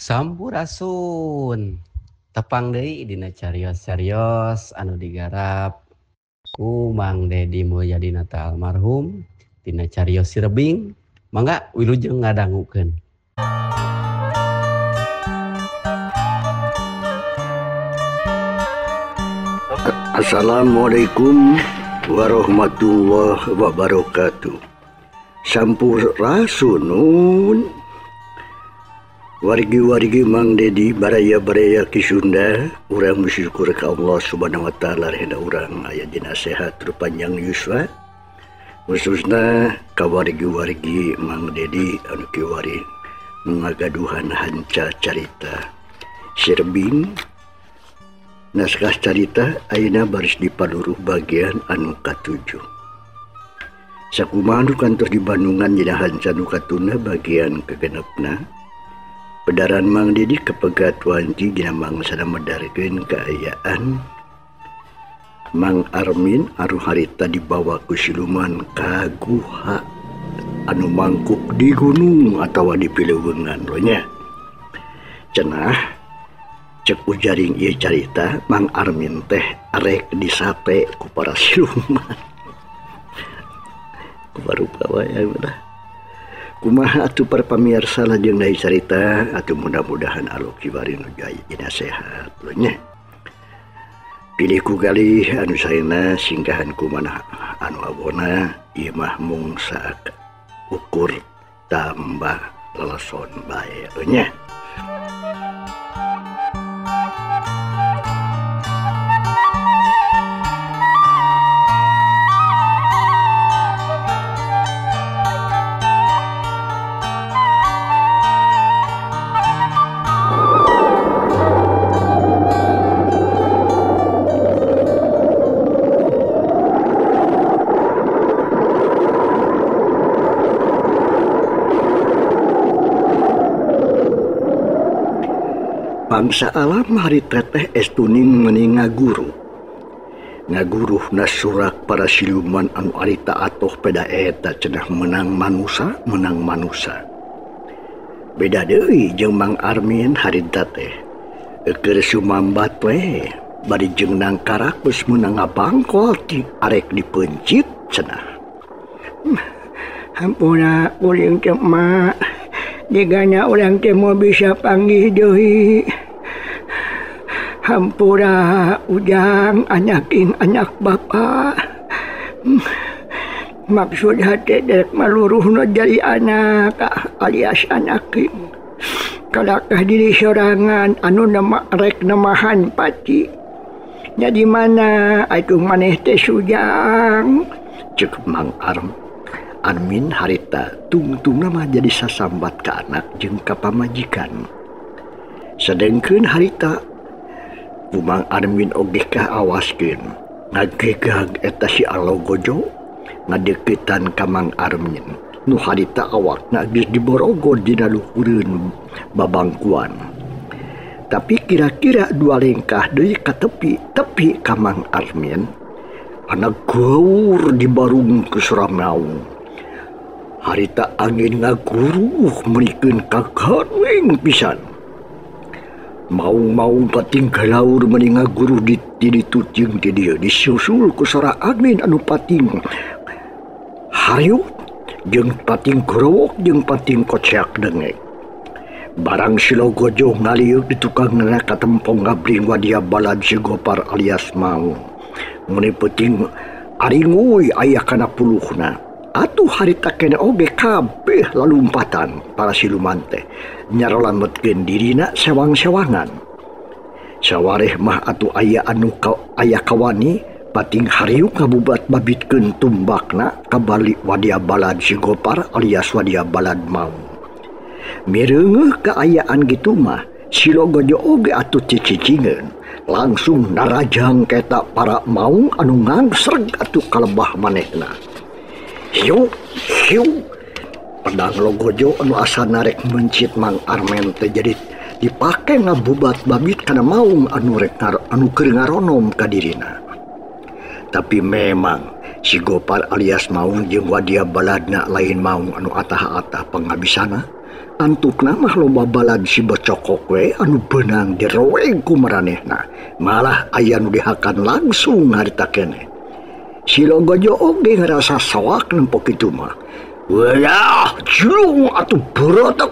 Sampurasun. Tepang deui dina carios-carios anu digarap ku Mang Dedi Mulyadi Nata almarhum dina carios Sirebing. Mangga wilujeng ngadangukeun. Assalamualaikum warahmatullahi wabarakatuh. Sampurasun. Wargi-wargi Mang Dedi baraya-baraya Ki Sunda, urang bersyukur ka Allah Subhanahu wa taala rehna urang aya dina sehat tur panjang yuswa. Khususna ka wargi-wargi Mang Dedi anu kiwari ngagaduhan hanca carita Sirebing. Naskah carita ayeuna baris dipaluruh bagian anu katujuh. Sakumaha nu kantos di Bandungan dina hanca nu katuna bagian kegenepna. Pedaran Mang Dedi kepegat wanci dina mangsana medarkeun kaayaan Mang Armin anu harita dibawa ku siluman ka guha anu mangkuk di gunung atawa di pileuweungan nya. Cenah cek ujaring ieu carita Mang Armin teh arek disate ku para siluman. Kumarupa wae ulah. Kumaha atuh para pamirsa lajeng deui carita atuh mudah-mudahan alok kiwari nu jaya dina sehat nya. Pilih ku galih anu saena singgahan kumanah anu awona ieu mah mung saak ukur tambah leleson bae nya. Bangsa alam harita teh estuning meni ngaguru. Ngaguruhna surak para siluman anu harita atoh peda eta cenah menang manusa, menang manusa. Beda deui jeung Mang Armin harita teh. Keur sumambat we bari jeung nangkarak geus meunang ngabangkol ti arek dipencit cenah. Hampura kuring teh mak. Jigana urang teh moal bisa panggih deui. Hampura ujang anyaking anak bapa. Maksud hati derek maluruhna jadi anak alias anaking. Kalakah diri sorangan anu nama rek namahan pati. Jadi mana atuh maneh teh sujang? Cek Mang Armin harita tungtungna mah jadi sasambat ka anak jeung ka pamajikan. Sedengkeun harita ku Mang Armin oge kaawaskeun ngagegag eta si Alogojo ngadeukeutan ka Mang Armin nu harita awakna geus diborogod dina luhureun babangkuan. Tapi kira-kira dua lengkah deui ka tepi tepi ka Mang Armin anak gaur dibarung ku Suramaung. Harita angin ngaguruh meunikeun kagareng pisan. Maung-maung pating galaur meuni ngaguruh di ditu jeung di dieu disusul ku sora angin anu pating hariut jeung pating gorowok jeung pating koceak dengek. Barang si Logojo ngaliuk di tukangna katempong ngabring wadia balad si Gopar alias Maung. Meuni peuting aringuy aya kana puluhna. Atuh harita kene oge kabeh lalumpatan para siluman teh nyarolametkeun dirina sewang-sewangan. Sawareh mah atuh aya anu aya kawani pating hariuk ngabubat babitkeun tumbakna kabali wadia balad si Gopar alias wadia balad Maung. Mireungeuh kaayaan kitu mah si Logojo oge atuh cicicingeun langsung narajang keta para maung anu ngangsreg atuh kalebah manehna. Hiu, hiu, pedang Logojo anu asa narek mencit Mang Armen teh jadi dipake ngabubat babit kana maung anu rek anu keur ngaronom ka dirina. Tapi memang si Gopar alias Maung jeung wadia baladna lain maung anu atah-atah pangabisana Antukna mah loba balad si bocokok we anu beunang diroweng ku maranehna. Malah aya nu dihakan langsung harita keneh. Si Logojo oge ngerasa soak nempo kitu mah. Wah, julung atuh berotok.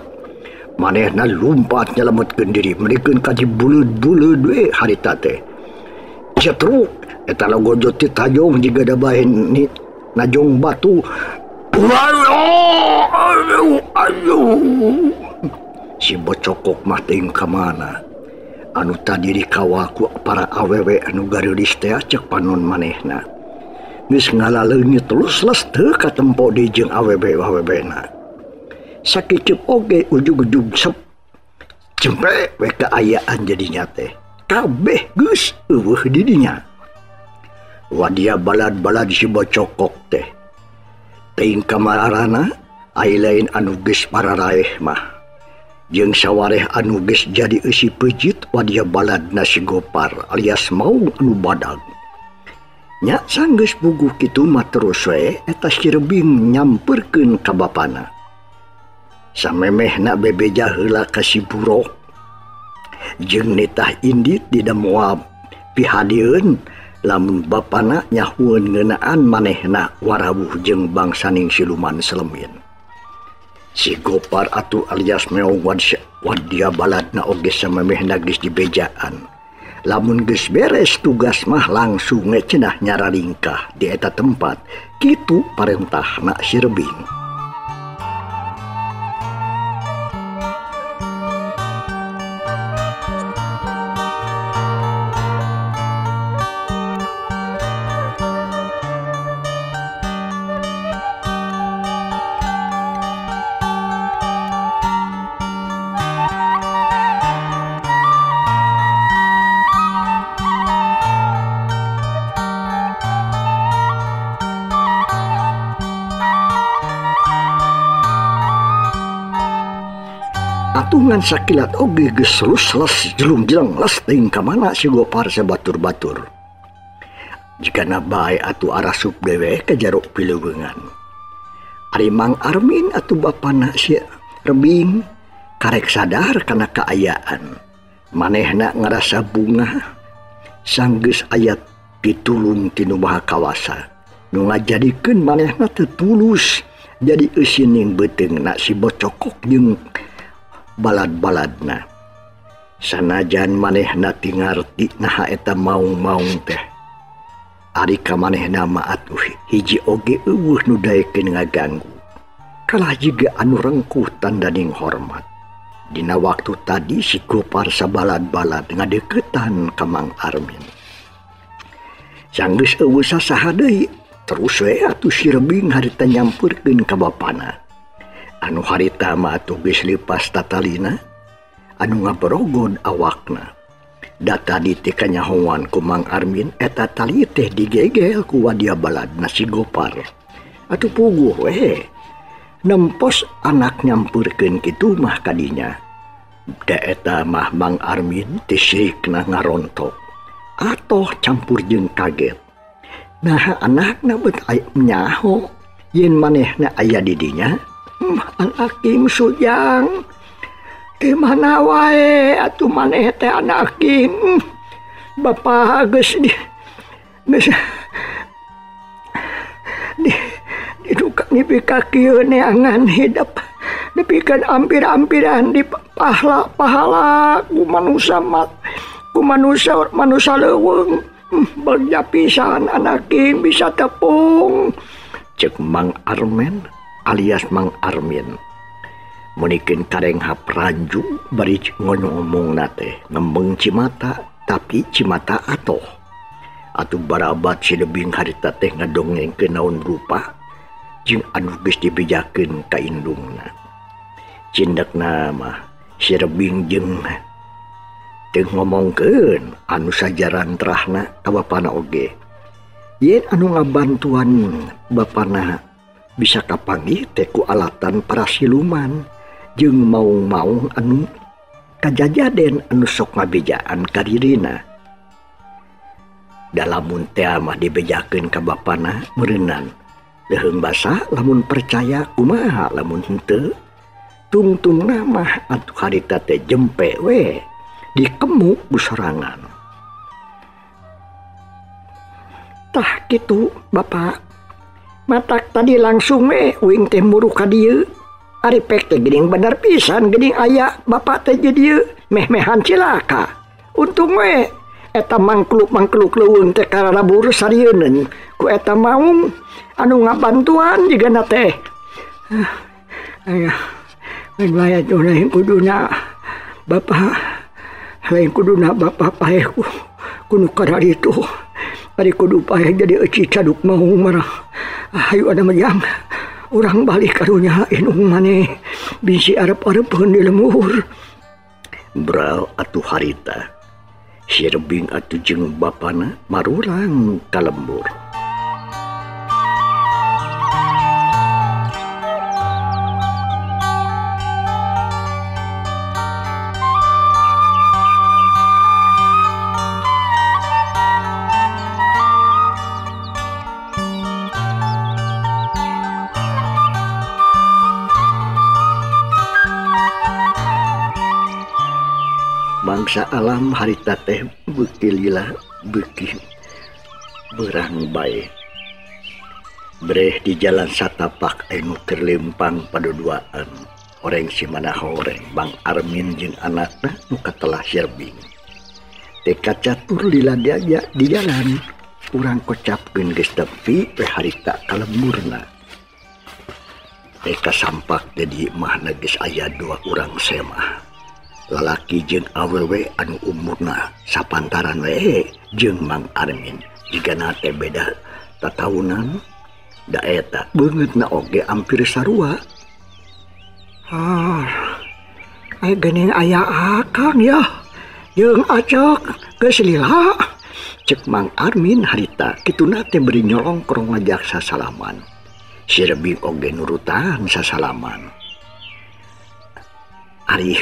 Manehna lumpat nyelametkeun diri melikeun ka buleud-buleud we harita teh. Cetruk eta Logojo teh tajong jiga dabahin ni najong batu. Aduh, aduh. Si bocokok mah teuing ka mana. Anu tadi dikawal ku para awewe anu gareulis teh cek panon manehna. Geus ngalaleungit terus les teu katempo deui jeung awewe-awewena. Sakiceup oge ujug-ujug sep. Cempe we kaayaan jadinya teh. Kabeh geus eueuh di dinya. Wadia balad-balad si bocokok teh. Teuing kamarana ai lain anu geus pararaeh mah. Jeung sawareh anu geus jadi eusi peucit wadia baladna si Gopar alias maung anu badag. Nya sanggeus puguh kitu mah terus we eta si Rebing nyamperkeun ka bapana. Samemehna bebeja heula ka si Burok. Jeung nitah indit dina moal pihadieun lamun bapana nyahueun ngeunaan manehna warawuh jeung bangsaning siluman selemin. Si Gopar atuh alias meong wadia baladna oge samemehna geus dibejaan. Lamun geus beres tugas mah langsung cenah nyararingkah di eta tempat. Kitu parentahna si Rebing. Atungan sakilat oge geus les jelung-jeleng les teuing ka mana si Gopar sabatur-batur. Jigana bae atuh arasup dewe ka jero pileuweungan. Ari Mang Armin atuh bapana si Rebing karek sadar kana kaayaan. Manehna ngarasa bungah sanggeus aya pitulung ti Nu Maha Kawasa. Nu ngajadikeun manehna teu tulus jadi eusining beuteungna si bocokok jeung balad-baladna. Sanajan manehna ti ngarti naha eta maung-maung teh. Ari ka manehna mah atuh hiji oge eueuh nu daekeun ngaganggu. Kalah jiga anu rengkuh tandaning hormat. Dina waktu tadi si Gopar sabalad-balad ngadeukeutan ka Mang Armin. Sanggeus eueuh sasaha deui, terus we atuh si Rebing harita nyamperkeun ka bapana. Anu harita mah atuh geus leupas tatalina, anu ngaberogod awakna. Da tadi teh kanyahoan ku Mang Armin eta tali teh digegel ku wadia baladna si Gopar. Atuh puguh we. Nempos anak nyamperkeun kitu mah kadinya. Da eta mah Mang Armin teh sirikna ngarontok. Atoh campur jeung kaget. Nah anakna bet aya nyaho yen manehna aya di dinya. Anak Kim Sujang di mana wae atuh maneh teh anak Kim. Bapak geus di geus di diduka nepi ka kieu neangan hidup nepikeun ampir-ampiran di pahala-pahala ku manusa mat ku manusa manusa leuweung. Bagja pisan anak Kim bisa tepung cek Mang Armen alias Mang Armin. Munikeun karenghap ranju bari ngomong teh ngembeng cimata tapi cimata atoh. Atuh barabat si Rebing harita teh ngadongengkeun naon rupa jeung anu geus dibejakeun ka indungna. Cindekna mah si Rebing jeung teu ngomongkeun anu sajaran terahna ka bapana oge. Yen anu ngabantuan bapana bisa kapanggih teh ku alatan para siluman jeung maung-maung anu kajajaden anu sok ngabejaan ka dirina. Da lamun teh mah dibejakeun ka bapana meureunnan leuheung basa lamun percaya kumaha lamun henteu. Tungtung nama atuh harita teh jempe we dikemuk busorangan. Tah kitu Bapak. Matak tadi langsung we uing teh muru ka dieu. Ari pek teh geuning bener pisan geuning aya Bapak teh di dieu meh-mehan cilaka. Untung we eta mangkluk-mangkluk leuweung teh kararabur sarieun ku eta maung anu ngabantuan jigana teh. Ayah, lain lain kuduna Bapak, lain kuduna Bapak paeh kudu kararitu. Ari kudu paeh jadi euci caduk maung marah. Ayo ada mejang. Urang balik karunya inung maneh bisi arep-arepeun di lemur. Bral atuh harita. Si Rebing atuh jeung bapana marurang ka lembur. Bangsa alam harita teh beuki lila beuki berang bae. Breh di jalan satapak anu keur lempang paduduaan. Oreng si manahoreng Bang Armin jeung anakna nu katelah Sirbing. Teh kacatur lila diaja di jalan. Urang kocapkeun geus tepi we harita ka lemburna. Teh kasampak teh di imahna geus aya dua urang semah. Lalaki jeung awewe anu umurna sapantaran we jeung Mang Armin. Jigana teh beda tataunan da eta beungeutna oge hampir sarua. Ah, aya geuning aya akang ya jeung acok geus lila. Cek Mang Armin harita kituna teh beri nyolongkrong ngajak sasalaman. Si Rebing oge nurutan sasalaman. Ari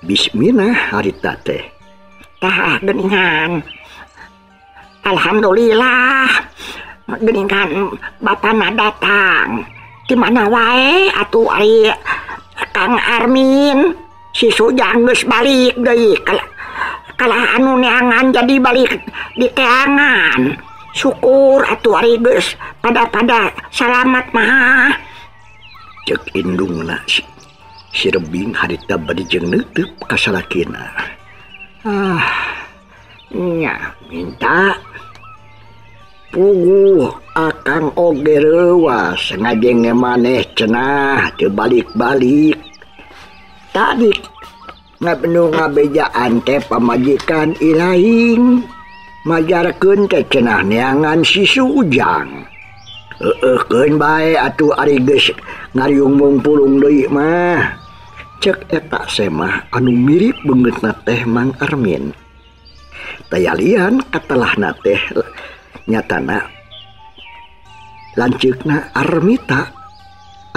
Bismillah harita teh. Tah geuningan. Alhamdulillah. Geuningan bapana datang. Di mana wae atuh ari Kang Armin si Sujang geus balik deui. Kalah anu neangan jadi balik di teangan. Syukur atuh ari geus pada-pada salamat mah. Cek indungna si Rebing harita bari jeung neuteub ka salakina. Ah, nya minta puguh akang oge reuwas ngajenge maneh cenah teu balik-balik. Tadi ngabenu ngabejaan teh pamajikan ilaing majarkeun teh cenah neangan si Sujang. Heueuhkeun bae atuh ari geus ngariung mungpulung deui mah. Cek eta semah anu mirip beungeutna teh Mang Armin. Tayalian katelahna teh nyatana lanceukna Armita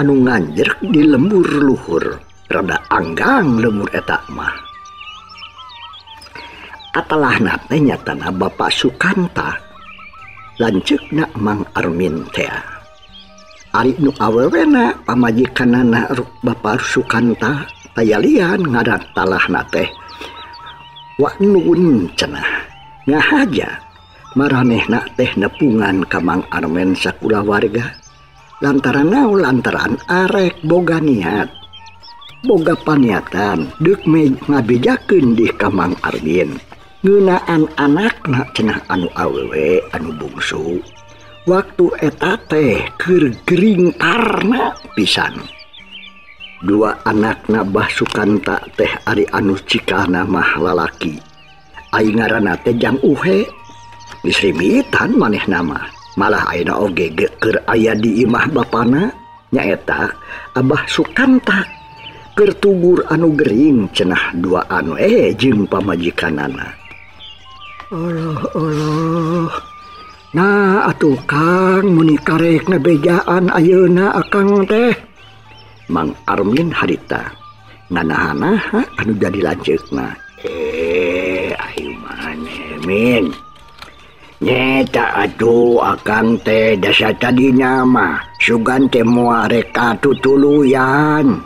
anu nganjrek di lembur luhur. Rada anggang lembur eta mah. Katelahna teh nyatana Bapak Sukanta lanceukna Mang Armin teh. Ari nu awewena pamajikanana Bapak Sukanta tayalian ngaran talahna teh Wak Nun cenah. Ngahaja maranehna teh nepungan ka Mang Armin sakulawarga lantaran naon lantaran arek boga niat boga paniatan deuk ngabejakeun di ka Mang Armin ngeunaan anakna cenah anu awewe anu bungsu. Waktu eta teh keur gering parna pisan. Dua anakna Bah Sukanta teh ari anu cikana mah lalaki. Ai ngaranna teh Jang Uhe. Geus rimitan manehna mah. Malah ayeuna oge keur aya di imah bapana nyaeta Abah Sukanta. Keur tugur anu gering cenah dua anu jeung pamajikanana. Allah Allah. Nah atuh Kang muni karek ngabejaan ayeuna akang teh. Mang Armin harita nganaha-naha anu jadi lanceukna. Ayo maneh Min. Nyeta atuh akang teh dasa tadinya mah sugan teh moal rek katutuluyan.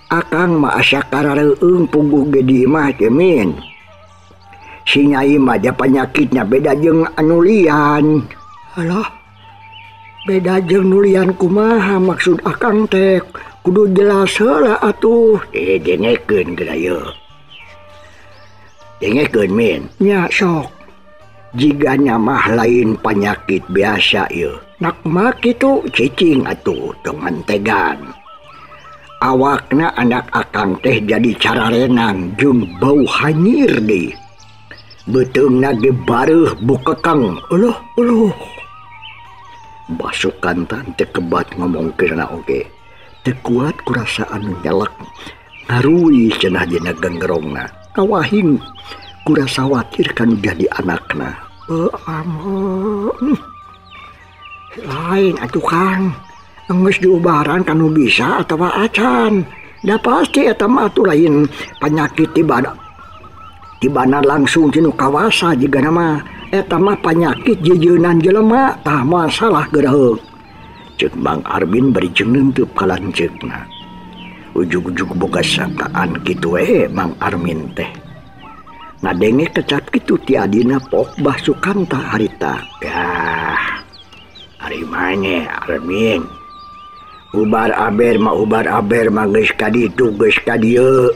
Akang mah asa karareueung puguh ge di imah teh min. Si Nyai mah ja panyakitna beda jeung anu lian. Alah, beda jeung nu lian kumaha maksud akang teh? Kudu jelas heula atuh. Dengekeun geura ieu. Dengekeun min. Nya sok. Jigana mah lain panyakit biasa ieu. Nak mah kitu cicing atuh tong mantegan. Awakna anak akang teh jadi cararenang jeung bau hanyir deui. Beuteungna ge bareuh bukekeng. Uluh uluh. Basukantan teu kebat ngomongkeunna oge. Teu kuat kurasa anu nyelek ngaruih cenah dina genggerongna. Kawahing kurasa khawatir kanu jadi anakna. Lain atuh Kang. Enggeus diubaran kanu bisa atawa acan. Da pasti eta mah atuh lain panyakit tibana langsung tinu kawasa jigana mah. Eta mah panyakit jejeunan jelema tah masalah geureuh. Ceuk Mang Armin bari jeung neungteup ka lanceukna. Ujug-ujug boga sangkaan kitu we Mang Armin teh. Ngadenge kecap kitu ti adina Pok Bah Sukanta harita. Yah, ari mane Armin. Ubar aber mah geus ka ditu geus ka dieu.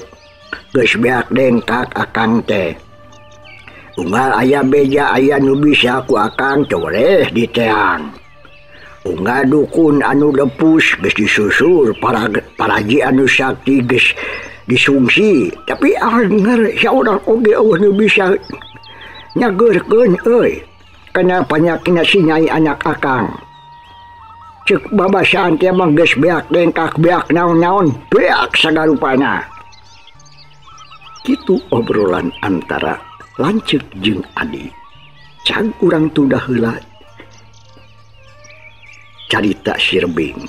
Geus beak dengkak akang teh. Unggal aya beja aya nu bisa ku akang teu diteang. Unggal dukun anu lepus geus disusur, paraji anu sakti geus disungsi, tapi anger saurang oge eueuh nu bisa nyageurkeun euy. Kana panyakitna si Nyai anak akang. Ceuk babasaan teh mah geus beak dengkak beak naon-naon beak sagarupana. Kitu obrolan antara lanceuk jeung adi. Cag urang tunda heula carita Sirbing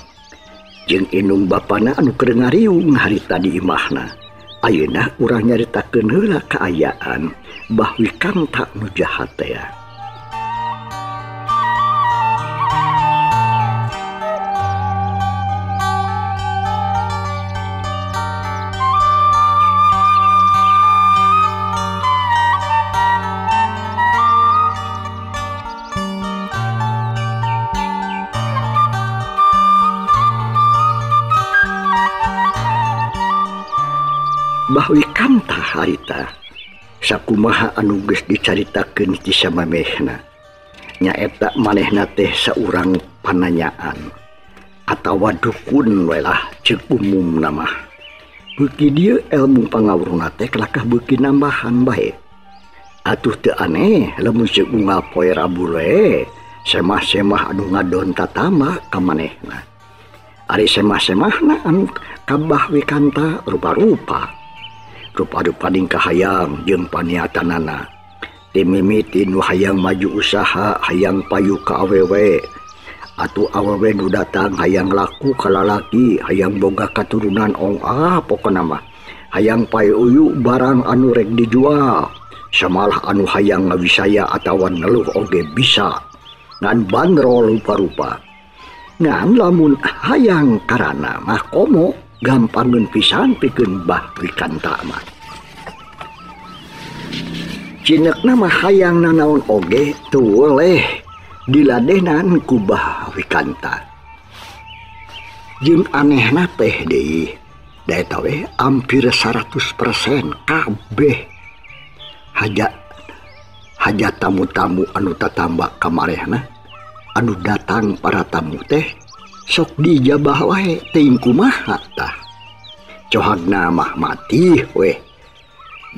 jeung indung bapana anu keur ngariung harita di imahna. Ayeuna urang nyaritakeun heula kaayaan Bah Wikanta nu jahat teh. Bah Wikanta harita sakumaha anu geus dicaritakeun ti samamehna. Nyaeta manehna teh saurang pananyaan atawa dukun we lah ceuk umumna mah. Beuki dieu ilmu pangawurna teh kalakah beuki nambahan bae. Atuh teu aneh lamun ceuk unggal poe Rabu we semah-semah anu ngadon tatama ka manehna. Ari semah-semahna anu ka Bah Wikanta rupa-rupa. Rupa-rupa ding kahayang jeung paniatanana. Timimiti nu hayang maju usaha, hayang payu ka awewe. Atuh awewe nu datang hayang laku ka lalaki, hayang boga katurunan ong ah pokona mah. Hayang payu uyu barang anu rek dijual. Samalah anu hayang ngawisaya atawa ngeluh oge bisa. Ngan bandrol rupa-rupa. Ngan lamun hayang karana mah komo gampangeun pisan pikeun Bah Wikanta mah. Cinekna mah hayang nanaon oge teu weleh diladenan ku Bah Wikanta. Jeung anehna teh deui, da eta we hampir 100% kabeh hajat tamu-tamu anu tatamba ka marehna, anu datang para tamu teh sok dijabah wae teuing kumaha tah. Cohagna mah mati weh.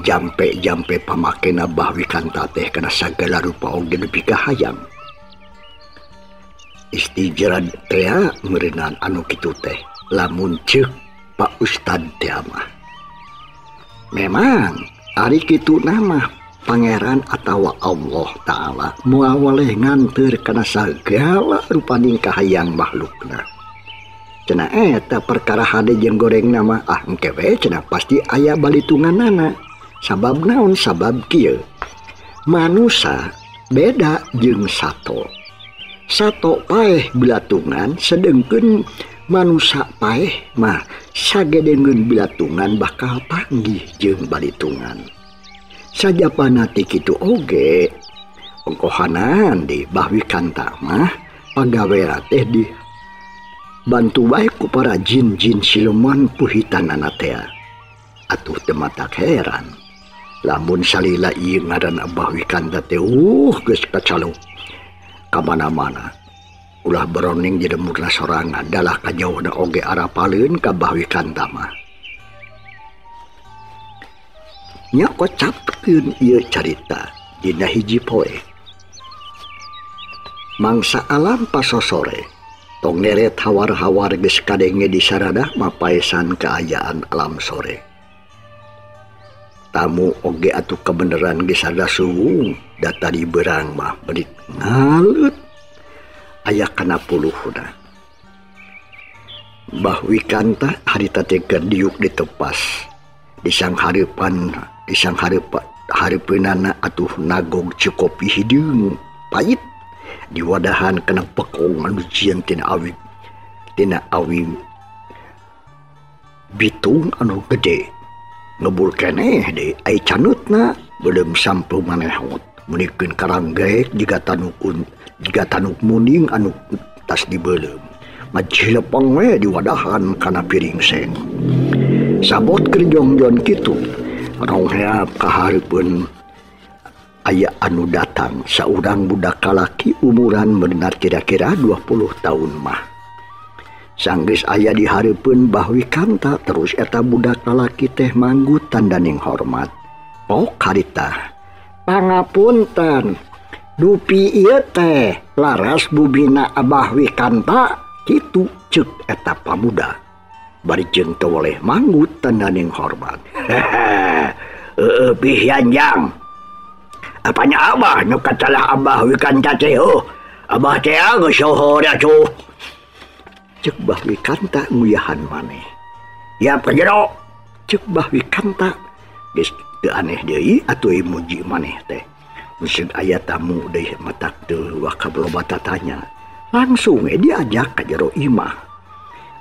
Jampe-jampe pamakena Bah Wikanta teh kana sagala rupa oge nepi ka hayang. Istijrad tea meureunaan anu kitu teh lamun ceuk Pak Ustad teh mah. Memang ari kitu mah Pangeran atawa Allah Ta'ala moal weleh nganteur kana sagala rupaning kahayang makhlukna. Cenah eta perkara hade jeung gorengna mah ah engke we cenah pasti aya balitunganana. Sabab naon? Sabab kieu. Manusa beda jeung sato. Sato paeh bilatungan sedengkeun manusa paeh mah Sagedengeun bilatungan bakal panggih jeung balitungan. Sajapana ti kitu oge ongkohanan di Bah Wikanta mah pagawean teh di bantu bae ku para jin-jin siluman puhitanana teh. Atuh teu matak heran lamun salila ieu ngaran Abah Wikanta teh geus kacaluk ka mana-mana. Ulah beroning di lemurna sorangan dalah kajauhna oge arapaleun ka Bah Wikanta mah. Nya kocapkeun ieu carita dina hiji poe. Mangsa alam pasosore tong neret hawar-hawar geus kadenge di saradah mapaesan kaayaan alam sore. Tamu oge atuh kebeneran geus sada suwung da tadi berang mah berit ngaleut aya kana puluhna. Bah Wikanta harita teh keur diuk ditepas disang hareupan disang hareupeunana atuh nagog cukopi hideung pait diwadahan kana pekong anu jieun tina awi bitung anu gede ngebul keneh deui ai canutna beuleum sampu manehot meunikeun karanggeek jiga tanuk muning anu tas dibeuleum majilepeng we diwadahan kana piring seng. Sabot keur jongjon kitu rongheap ka hareupeun aya anu datang saurang budak kalaki umuran benar kira-kira 20 tahun mah. Sanggeus aya di hareupeun Bah Wikanta terus eta budak lalaki teh manggut tandaning hormat. Oh karita, pangapunten, dupi ieu teh laras bubina Abah Wikanta kitu ceuk eta pamuda. Bari jeung teu woleh manggut tandaning hormat. Heueuh pihianjang. Apanya Abah nu katalah Abah Wikanta teh heuh. Abah teh geus sohor atuh. Ceuk Bah Wikanta nguyahan maneh. Ya ka jero. Ceuk Bah Wikanta geus teu aneh deui atuh muji maneh teh. Mesin aya tamu deui matak teu waka loba tatanya. Langsung we diajak ka jero imah.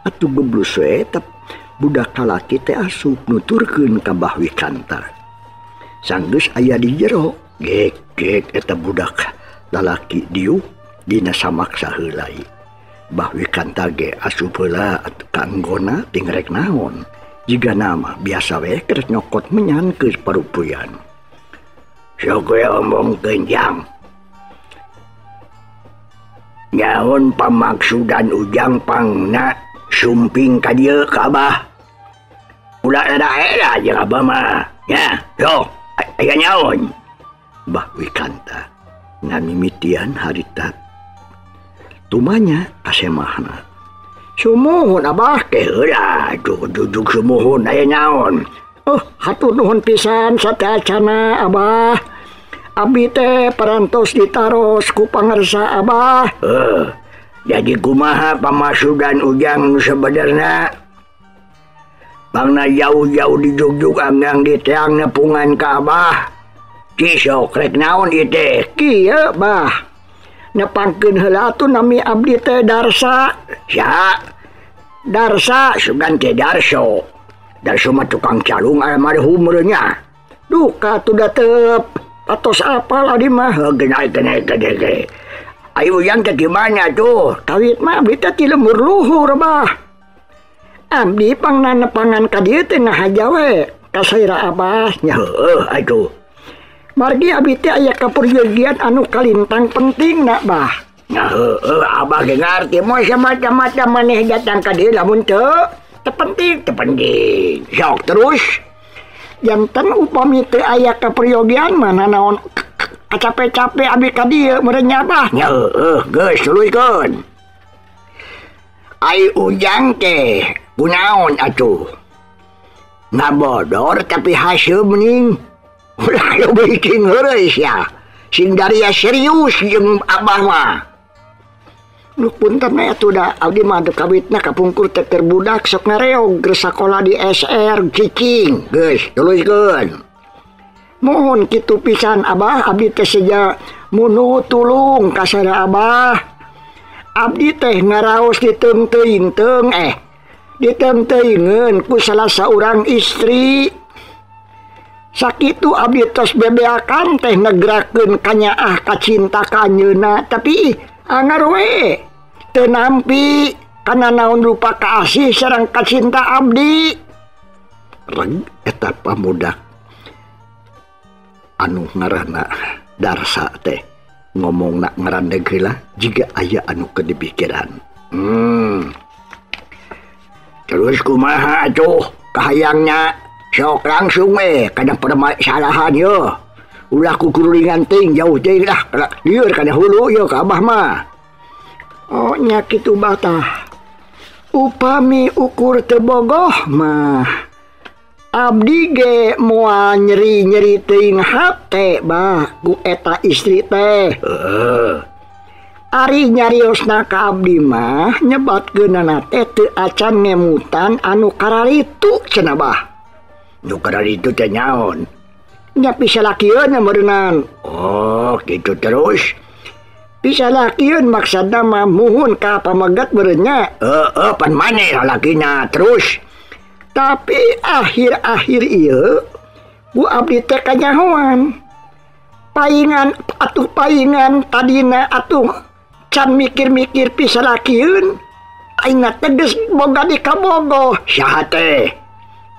Atuh geblus we tep budak kalaki teh asup nuturkeun ka Bah Wikanta. Sanggeus aya di jero, gek-gek eta budak lalaki diuk dina samaksa heulai. Bah Wikanta ge asup heula atuh ka anggona ting rek naon. Jiga nama biasa we keur nyokot menyan ke parupuyan. Sok we omongkeun jang. Nyaon pamaksudan ujang pangna sumping ka dieu ka Abah. Ulah era-era jeung Abah mah. Nya, sok aya nyaon. Bah Wikanta ngamimitian harita tumanya kasemahna. Sumuhun Abah teh heula jujuk sumuhun aya nyaon. Oh, hatur nuhun pisan sateuacana Abah. Abi teh parantos ditaros ku pangersa Abah. Jadi kumaha pamasudan ujang nu sebenarna? Pangna jauh-jauh dijugjug anggang di teang nepungan ka Abah. Cisok rek naon ieu teh? Kieu Bah. Nepangkeun heula atuh nami abdi teh Darsa. Saha? Darsa sugan teh Darso. Darso mah tukang calung almarhum meureun nya. Duka atuh da teu atos apal abdi mah. Heuh gede. Ayo ujang teh gimana tuh? Kawit mah abdi teh ti lembur luhur Bah. Abdi pangna nepangan ka dieu teh ngahaja we ka saira Abah nya. Heueuh atuh. Margi abdi teh aya kaperyogian anu kalintang penting na Bah. Nah heueuh Abah ge ngarti moal samacam-macam maneh datang ka dieu lamun teu penting teu penting. Sok terus. Janten upami teu aya kaperyogian mah nanaon kacape-cape abdi ka dieu meureun nya Bah. Nya heueuh geus tuluykeun. Ai ujang teh kunaon atuh? Ngabodor tapi haseum ning. Ulah lu bikin heureuy sia. Sing daria serius jeung Abah mah. Lu punten we atuh da abdi mah teu kawitna kapungkur teh keur budak sok ngareog keur sakola di SR cicing. Geus tuluykeun. Mohon kitu pisan Abah, abdi teh seja munu tulung ka saira Abah. Abdi teh ngaraos diteung teuing teung Ditenteingeun ku salah saurang istri. Sakitu abdi tos bebeakan teh negrakeun kanyaah kacinta ka anjeunna, tapi angar we teu nampi kana naon rupa kaasih sareng kacinta abdi. Reg eta pamudak anu ngaranna Darsa teh ngomongna ngarandeg heula jiga aya anu keur dipikiran. Terus kumaha atuh kahayangna sok langsung we kana permasalahan ye. Ulah kukurulingan ting jauh teuing lah lieur kana hulu ye ka abah mah. Oh nya kitu batah. Upami ukur teu bogoh mah abdi ge moal nyeri-nyeri teuing hate bah ku eta istri teh. Ari nyariosna ka abdi mah nyebatkeunana teh teu acan ngemutan anu kararitu cenah bah. Nu kararitu teh naon? Nya pisalakieun meureunnan. Oh, kitu terus. Pisalakieun maksudna mah muhun ka pamegat meureun nya. Heeh, pan maneh lalakina terus. Tapi akhir-akhir ieu ku abdi teh kanyahoan. Paingan atuh paingan tadina atuh can mikir-mikir pisalakieun aingna teh geus boga di kabogoh. Saha teh?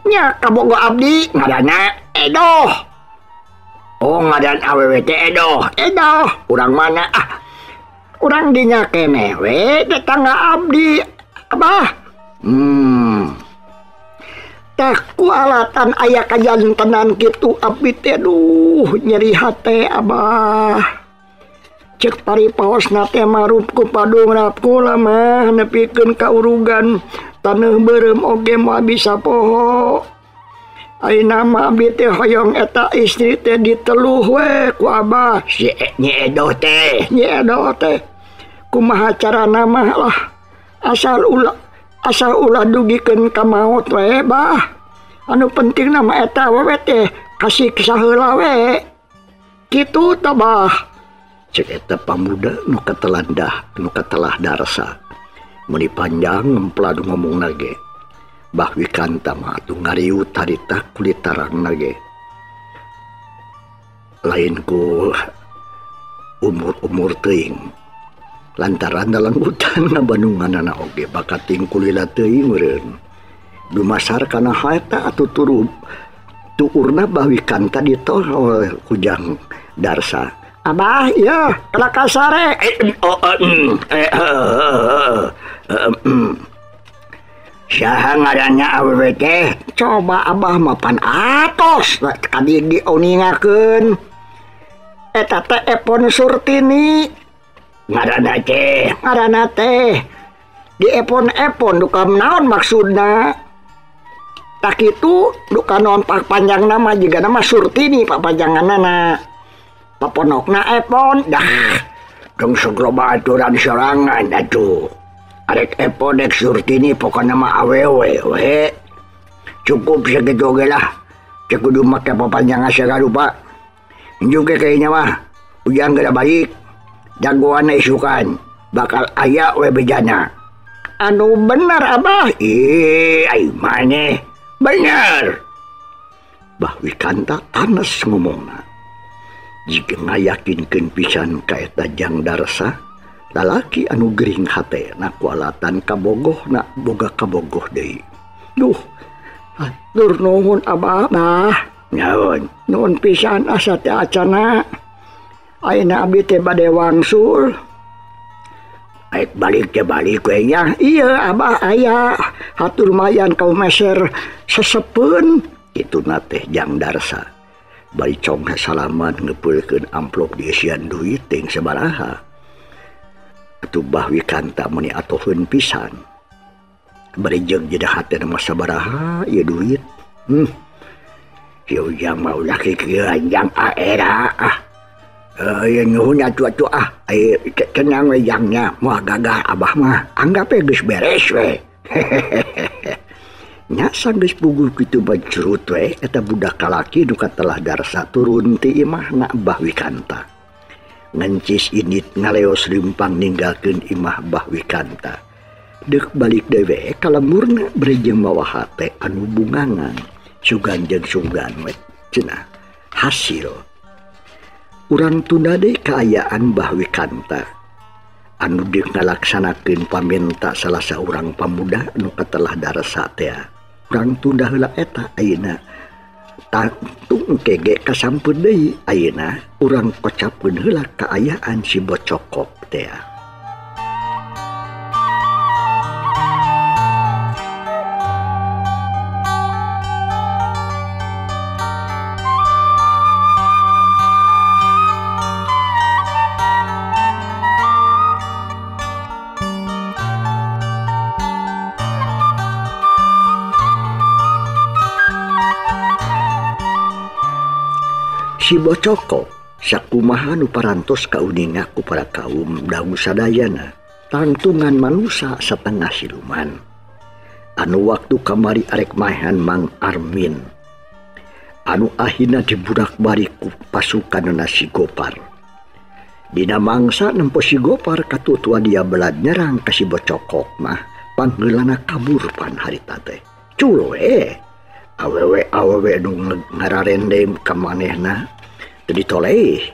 Nya kabogoh abdi ngaranna Edoh. Oh, ngaran awewe teh Edoh. Edoh. Urang mana ah? Urang dinya keneh we tetangga abdi abah. Tah ku alatan aya kajantenan kitu abdi teh duh nyeri hate abah. Cek paripaosna teh marup ku padung rapku mah nepikeun ka urugan taneuh beureum oge moal bisa poho. Ayeuna mah abdi teh hoyong eta istri teh diteluh we ku abah. Si Nyi Edoh teh. Nyi Edoh teh. Kumaha carana mah lah asal ulah dugikeun ka maot we bah. Anu penting nama eta awewe teh kasih saheula we. Kitu tah bah. Cek eta pamuda nu katelandah nu katelah Darsa. Meuni panjang ngemplad ngomongna ge. Bah Wikanta mah atuh ngariut harita kulit tarangna ge. Lain ku umur-umur teuing. Lantaran dalam hutan ngabandunganana oge bakating kulila teuing meureun. Dumasar kana harta atuh turu tuurna Bah Wikanta ditolol ku Jang Darsa. Abah ieu kalaka sare. Saha ngaranna awewe teh? Coba abah mah pan atos kadi dioningakeun. Eta teh Epon Surtini. Ngaranna teh, ngaranna teh di epon-epon duka naon maksudna. Tak kitu duka naon pak panjang nama jiga nama Surtini pak panjanganana. Paponokna Epon dah. Dong segroba aturan sorangan atuh. Arek Epon dek Surtini pokona mah awewe we. Cukup sakitu oge lah. Cek kudu make papanjangan sagarupa. Juga kayaknya mah ujang geura balik. Jagoan isukan bakal aya we bejana. Anu bener abah. Ih, ai maneh bener. Bah Wikanta tanes ngomongna. Jika ngayakinkeun pisan ka eta Jang Darsa, lalaki anu gering hate na kualatan kabogoh na boga kabogoh deui. Duh, hatur nuhun abah bah. Naon? Nuhun pisan asa teh acana. Ayeuna abdi teh bade wangsul. Aik balik teh balik we nya. Iya abah aya. Hatur lumayan kau meser sesepeun. Kituna teh Jang Darsa. Bari cong salaman ngepeulkeun amplop diisian duit ting sabaraha. Atuh Bah Wikanta meuni atoheun pisan. Bari jeung jadi hate mah sabaraha ieu duit. Ieu ujang mah ulah kieu anjang aera ah. Ieu nuhun atuh atuh ah. Tenang we jangnya, moal gagah abah mah. Anggap we geus beres we. Nya sanggeus puguh kitu bajrut we eta budak kalaki nu katelah Darsa turun ti imahna Bah Wikanta. Ngencis init ngaleos rimpang ninggalkeun imah Bah Wikanta. Deuk balik dewe ka lemburna bari jeung mawa hate anu bungangan sugan jeung sugan we cenah hasil. Urang tunda deui kaayaan Bah Wikanta anu deuk ngalaksanakeun pamenta salah saurang pamuda anu katelah daresa teh. Urang tunda heula eta ayeuna tangtung kege kasampeun deui ayeuna urang kocapkeun heula kaayaan si Bocokok teh. Si Bocokok sakumaha nu parantos kauninga ku para kaum dangu sadayana tangtungan manusa satengah siluman anu waktu kamari arek maehan Mang Armin anu ahina diburak-balik ku pasukanna si Gopar. Dina mangsa nempo si Gopar katutua dia belad nyerang ka si Bocokok mah panggeulana kabur pan harita teh. Cul we awewe-awewe nu ngararendem ka manehna teu ditoleh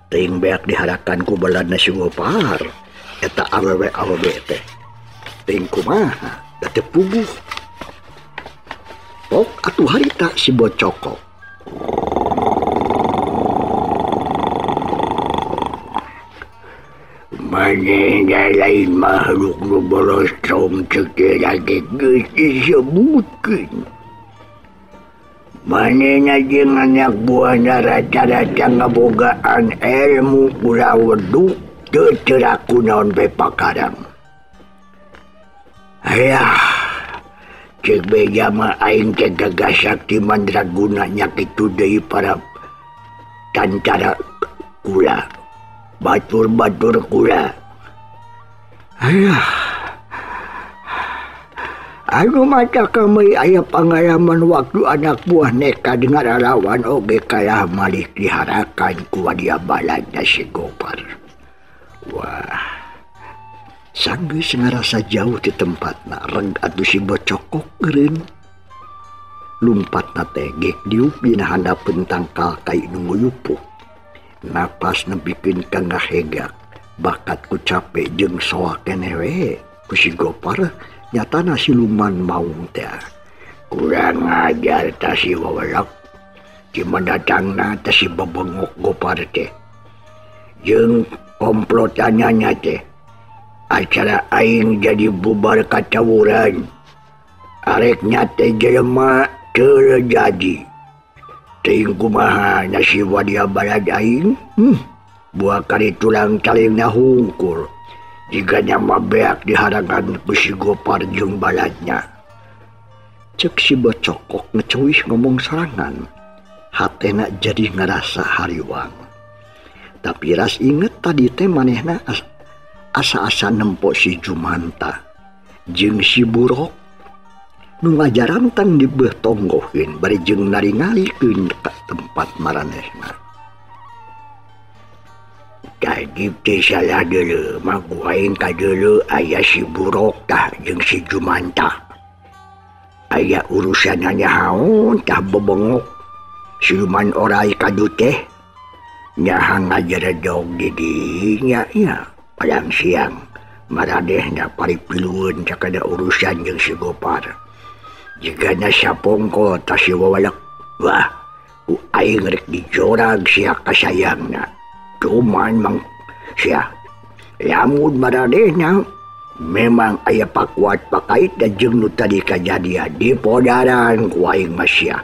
teuing beak diharakan ku baladna si Gopar eta awewe-awewe teh teuing kumaha da teu puguh. Pok atuh harita si Bocokok. Manehna lain makhluk nu bolostrong ceuk teh lagi geus disebutkeun. Manehna jeung anak buahna rata-rata ngabogaan ilmu kula weduk teu teraku naon bae pakarang. Ayah, cek beja mah aing teh gagah sakti mandraguna nya kitu deui para tantara kula, batur-batur kula. Ayah, anu mata kami aya pengalaman waktu anak buah neka ngaralawan oge kalah malik diharakan ku wadia baladna si Gopar. Wah, sanggeus ngarasa jauh ti tempatna reg atuh si Bocokok eureun. Lumpatna teh gek diuk dina handapeun tangkal kai nu nguyupuh. Napas nepikeun ka ngahegak, bakat ku cape jeung soak keneh we ku si Gopar. Nyatana siluman maung teh. Kurang ajar ta si wawelak. Di mendatangna ta si bebengok Gopar teh. Jeung komplotannya teh. Acara aing jadi bubar kacawuran. Arek nyate jelema teu jadi. Teuing kumaha nasib wadia balad aing? Buah kari tulang calingna hungkul. Jika nyama beak diharangan ku si Gopar jeung baladnya. Cek si Bocokok ngecewih ngomong sorangan. Hatena jadi ngerasa hariwang. Tapi ras inget tadi teh manehna asa-asa nempo si Jumanta jeung si Burok nu ngajarantan dibeuh tonggoheun bari jeung naringalikeun ka tempat maranehna. Tadi teh salah deuleu mah ku aing kadeuleu aya si Burok tah jeung si Jumanta. Aya urusanna nyahaon tah bebengok. Siluman orai kadu teh nyaha ngajeredog di dinya nya padang siang maradehna paripilueun cakada urusan jeung si Gopar. Jigana sapongko tah si wawalek. Wah, ku aing rek dijorag sia kasayangna. Cuman mang sia lamun maradehna memang aya pakuat pakait da jeung nu tadi kajadian di podaran ku aing mah sia.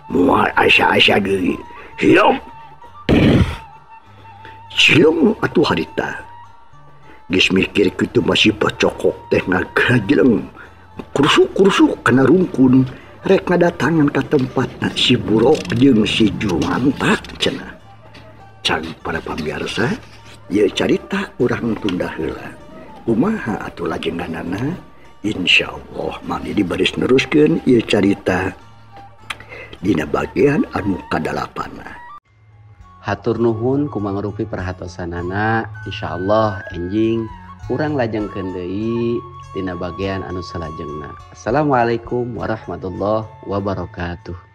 Moal asa-asa deui. Siap. Silung atuh harita. Geus mikir kitu masih Bocokok teh ngagajeleng. Kurusuk-kurusuk kana rungkun rek ngadatangan ka tempatna si Burok jeung si Jumanta cenah. Can para pamiarsa, ieu carita urang tunda heula. Kumaha atuh lajenganana? Insyaallah Mang Didi baris neruskeun ieu carita dina bagian anu kadalapanna. Hatur nuhun ku mangrupi perhatosanana, insyaallah enjing urang lajengkeun deui Dina bagian anu salajengna. Assalamualaikum warahmatullahi wabarakatuh.